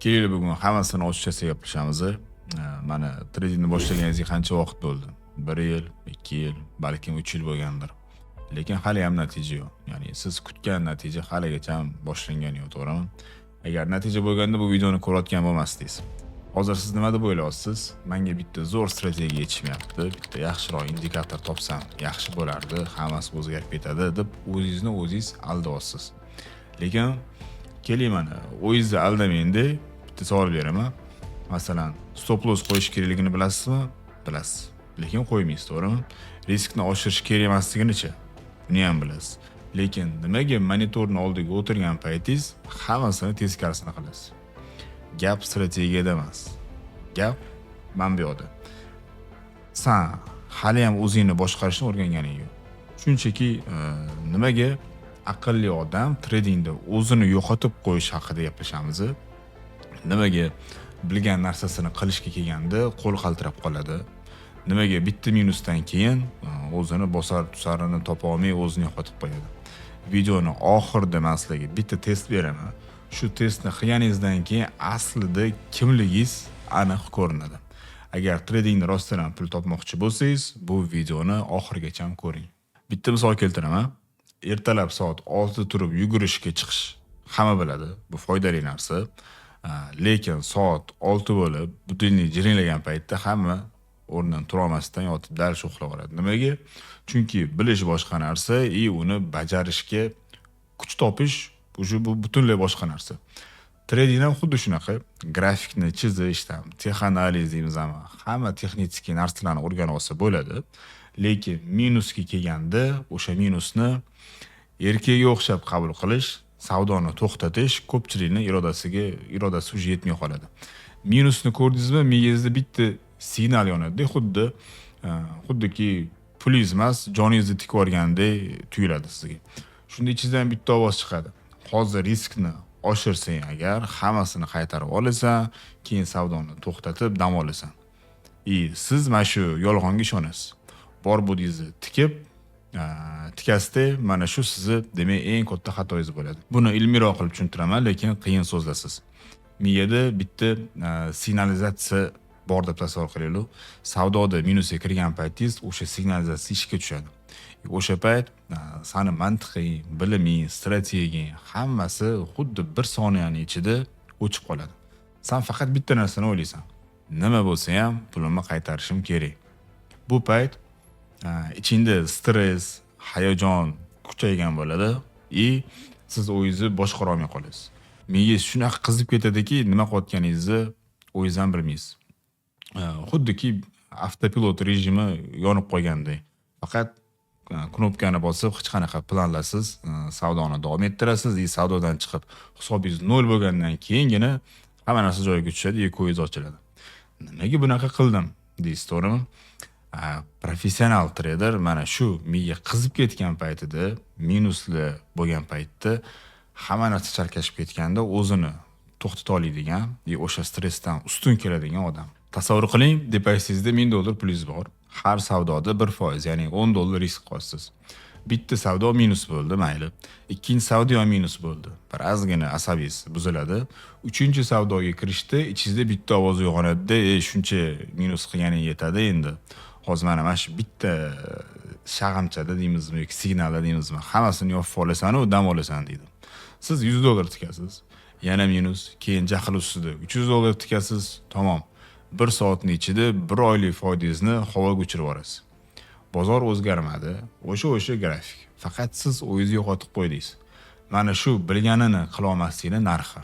Kelinglar, bugun hammasini ochiqchasiga gaplashamiz. Mana, tradingni boshlaganingizga qancha vaqt bo'ldi? 1 yil, 2 yil, balkim 3 yil bo'lgandir. Lekin hali ham natija yo'q. Ya'ni siz kutgan natija haligacha boshlangani yo'q, to'g'rimi? Agar natija bo'lganda, bu videoni ko'rayotgan bo'lmasdingiz. Hozir siz nima deb o'ylayapsiz? Menga bitta zo'r strategiya yetishmayapti, bitta yaxshiroq indikator topsam yaxshi bo'lardi, hammasi o'zgarib ketadi, deb o'zingizni o'zingiz aldayapsiz. Lekin keling, mana, o'zingizni aldamangda, bitta savol beraman. Masalan, stop loss qo'yish kerakligini bilasizmi? Bilasiz. Lekin qo'ymaysiz, to'g'rimi? Riskni oshirish kerak emasligini-chi? Uni ham bilasiz. Lekin nimaga monitorni oldiga o'tirgan paytingiz hammasini teskarisini qilasiz? Gap strategiyada emas. Gap mana bu yoqda. San hali ham o'zingni boshqarishni o'rganganing yo'q. Shunchaki nimaga aqlli odam tradingda o'zini yo'qotib qo'yish haqida gaplashamiz. Nimaga bilgan narsasini qilishga kelganda qo'l qaltirab qoladi? Nimaga bitta minusdan keyin o'zini bosar tusarini topa olmay o'zini yo'qotib qo'yadi? Videoni oxirida man sizlarga bitta test beraman. Shu testni qilganingizdan keyin aslida kimligingiz aniq ko'rinadi. Agar tradingda rostdan ham pul topmoqchi bo'lsangiz, bu videoni oxirigacha ko'ring. Bitta misol keltiraman. Ertalab soat 6 da turib yugurishga chiqish, hamma biladi, bu foydali narsa. Lekin soat 6 bo'lib, будильник jiringlagan paytda hamma o'rnidan turolmasdan yotib дальше uxlab oladi. Nimaga? Chunki bilish boshqa narsa и uni bajarishga kuch topish уже bu butunlay boshqa narsa. Trading ham xuddi shunaqa. Grafikni chizish, там, теханализ deymizmi, hamma texnik narsalarni o'rganib olsa bo'ladi. Lekin minusga kelganda o'sha minusni erkakka o'xshab qabul qilish, savdoni to'xtatish ko'pchilikni irodasi уже yetmay qoladi. Minusni ko'rdingizmi, miyangizda bitta signal yonadida, xuddiki pulingiz emas, joningizni tikib yuborgandek tuyuladi sizga. Shunda ichingizdan bitta ovoz chiqadi: "Hozir riskni oshirsang agar, hammasini qaytarib olasan, keyin savdoni to'xtatib dam olasan". И siz mana shu yolg'onga ishonasiz. Bor budingizni tikib tikasizda, mana shu sizni, demak, eng katta xatoyingiz bo'ladi. Buni ilmiyroq qilib tushuntiraman, lekin qiyin so'zlasiz. Miyada bitta signalizatsiya bor deb tasavvur qilaylik. Savdoda minusga kirgan paytingiz o'sha signalizatsiya ishga tushadi. O'sha payt sani mantiqing, biliming, strategiyang hammasi xuddi bir soniyani ichida o'chib qoladi. San faqat bitta narsani o'ylaysan: "Nima bo'lsa ham pulimni qaytarishim kerak". Bu payt ichingda stress, hayajon kuchaygan bo'ladi и siz o'zingizni boshqara olmay qolasiz. Miyangiz shunaqa qizib ketadiki, nima qilayotganingizni o'zingiz ham bilmaysiz. Xuddiki avtopilot rejimi yonib qolgandek. Faqat knopkani bosib, hech qanaqa planlarsiz savdoni davom ettirasiz и savdodan chiqib hisobingiz nol bo'lgandan keyingina hamma narsa joyiga tushadi и ko'zingiz ochiladi. "Nimaga bunaqa qildim?" deysiz, to'g'rimi? Professional treyder mana shu miya qizib ketgan paytida, minusli bo'lgan paytda, hamma narsa chalkashib ketganda o'zini to'xtata oladigan и o'sha stressdan ustun keladigan odam. Tasavvur qiling, depozitingizda 1000 dollar pulingiz bor. Har savdoda 1%, ya'ni 10 dollar risk qilyapsiz. Bitta savdo minus bo'ldi, mayli. Ikkinchi savdo ham minus bo'ldi. Bir ozgina asabingiz buziladi. Uchinchi savdoga kirishda ichingizda bitta ovoz uyg'onadida: "Ey, shuncha minus qilganing yetadi endi. Hozir mana shu bitta shag'amchada deymizmi yoki signalda deymizmi, hammasini yopib olasan-u, dam olasan", deydi. Siz 100 dollar tikasiz. Yana minus, keyin jahl ustida 300 dollar tikasiz, tamom. Bir soatning ichida bir oylik foydangizni havoga uchirib yuborasiz. Bozor o'zgarmadi. O'sha grafik. Faqat siz o'zingizni yo'qotib qo'ydingiz. Mana shu bilganini qilolmaslikni narxi.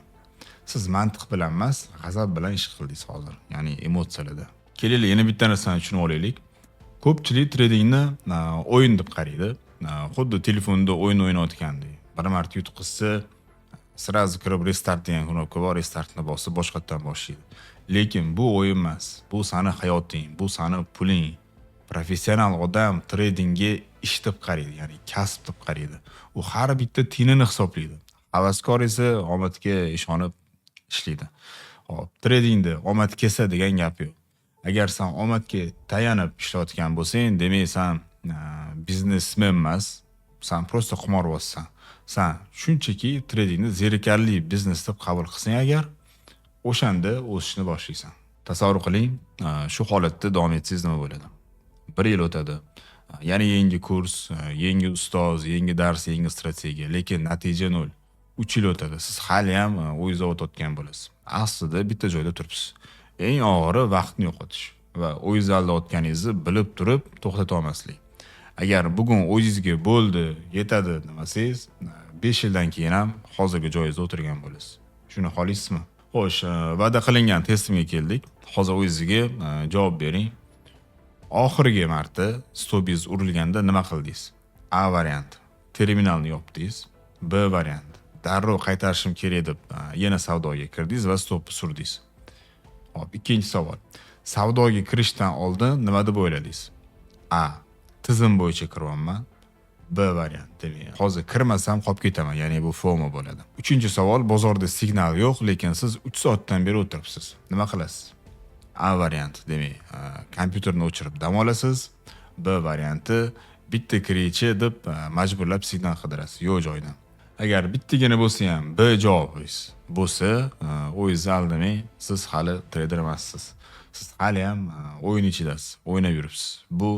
Siz mantiq bilan emas, g'azab bilan ish qildingiz hozir, ya'ni emotsiyalarda. Kelinglar, yana bitta narsani tushunib olaylik. Ko'pchilik tradingni o'yin deb qaraydi. Xuddi telefonda o'yin o'ynayotgandek. Bir marta yutqizsa, сразу kirib restart degan knopka bor, restartni bosib boshqatdan boshlaydi. Lekin bu o'yin emas. Bu sani hayoting, bu sani puling. Professional odam tradingga ish deb qaraydi, ya'ni kasb deb qaraydi. U har bitta tiyinini hisoblaydi. Havaskor esa omadga ishonib ishlaydi. Hop, tradingda omad kelsa degan gap yo'q. Agar san omadga tayanib ishlayotgan bo'lsang, demak, san biznesmen emas, san просто qimorbozsan. San shunchaki tradingni zerikarli biznes deb qabul qilsang agar, O'shanda o'sishni boshlaysan. Tasavvur qiling, shu holatda davom etsangiz nima bo'ladi? Bir yil o'tadi. Yana yangi kurs, yangi ustoz, yangi dars, yangi strategiya, lekin natija nol. 3 yil o'tadi. Siz haliyam o'zingizni ovutayotgan bo'lasiz. Aslida bitta joyda turibsiz. Eng og'iri vaqtni yo'qotish va o'zingizni aldayotganingizni bilib turib to'xtata olmaslik. Agar bugun o'zingizga bo'ldi, yetadi demasangiz, 5 yildan keyin ham hozirgi joyingizda o'tirgan bo'lasiz. Shuni xohlaysizmi? Xo'sh, va'da qilingan testimga keldik. Hozir o'zingizga javob bering. Oxirgi marta stopingiz urilganda nima qildingiz? A variant: terminalni yopdingiz. B variant: darrov qaytarishim kerak deb yana savdoga kirdingiz va stopni surdingiz. Xo'p, ikkinchi savol. Savdoga kirishdan oldin nima deb o'yladingiz? A: tizim bo'yicha kiryapman. B variant, demak, hozir kirmasam qolib ketaman, ya'ni bu FOMO bo'ladi. Uchinchi savol: bozorda signal yo'q, lekin siz 3 soatdan beri o'tiribsiz. Nima qilasiz? A variant, demak, kompyuterni o'chirib dam olasiz. B varianti, bitta kiraychi deb majburlab signal qidirasiz yo'q joydan. Agar bittagina bo'lsa ham B javobingiz bo'lsa, o'zingizni aldamang, siz hali treyder emassiz. Siz hali ham o'yin ichidasiz, o'ynab yuribsiz. Bu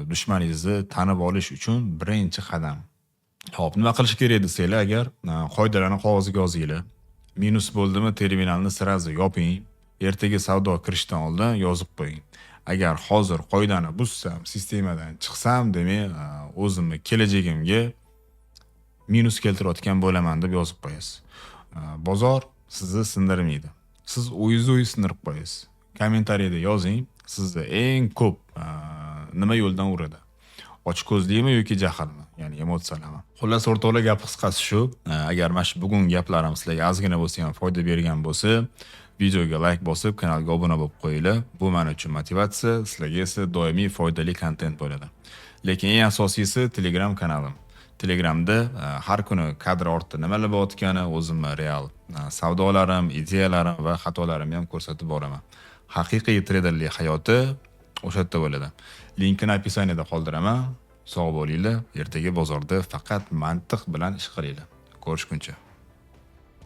dushmaningizni tanib olish uchun birinchi qadam. Xo'p, nima qilish kerak desanglar, agar qoidalarni qog'ozga yozinglar. Minus bo'ldimi, terminalni сразу yoping. Ertaga savdo kirishdan oldin yozib qo'ying. Agar hozir qoidani buzsam, sistemadan chiqsam, demak, o'zimni kelajagimga minus keltirayotgan bo'laman deb yozib qo'yasiz. Bozor sizni sindirmaydi. Siz o'zingizni o'zingiz sindirib qo'yasiz. Kommentariyada yozing, sizni eng ko'p nima yo'ldan uradi? Ochko'zlikmi yoki jahlmi? Ya'ni emotsiyalarmi? Xullas, o'rtoqlar, gap qisqasi shu. Agar mana shu bugungi gaplarim sizlarga ozgina bo'lsa ham foyda bergan bo'lsa, videoga layk bosib, kanalga obuna bo'lib qo'yinglar. Bu men uchun motivatsiya, sizlarga esa doimiy foydali kontent bo'ladi. Lekin eng asosiysi Telegram kanalim. Telegramda har kuni kadr ortida nimalar bo'layotgani, o'zimni real savdolarim, ideyalarim va xatolarimni ham ko'rsatib boraman. Haqiqiy treyderlik hayoti o'sha yerda bo'ladi. Linkini описание da qoldiraman. Sog' bo'linglar. Ertaga bozorda faqat mantiq bilan ish qilinglar. Ko'rishguncha.